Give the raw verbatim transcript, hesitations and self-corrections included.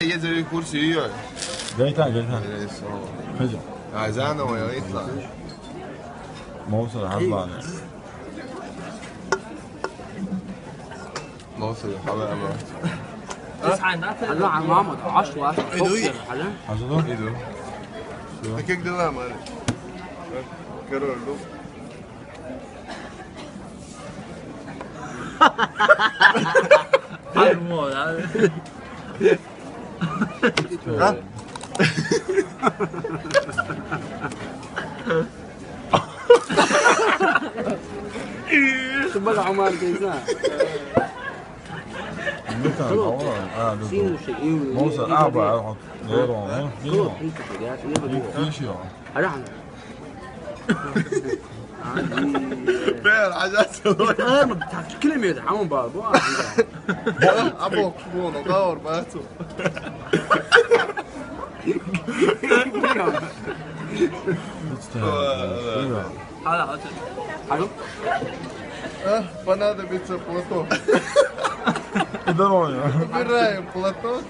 Jezi, kursi joj. Dajte, dajte. Ej, so. Hajde. Aj, zanovo je itla. Mogu sad, hazvane. Mogu sad, hale, ama. Halo, عمامة، عشرة، عشرة. Hazır ol. Idu. Tek ek dela, mali. Kero, idu. Ajmo, ajmo. Ha? Bak Omar teyze. Mogu sad, aba, evo, dobro, ha? Bilo. Bilo. Više, ja. Hajde, hajde. Be, hajde, hajde. Ajmo, tak, kelime, ajmo, babo. Abo, bueno, dobro, baco. Hajde, hajde. Halo? Eh, ponadobit će plato. Dobro. Ubirajem plato.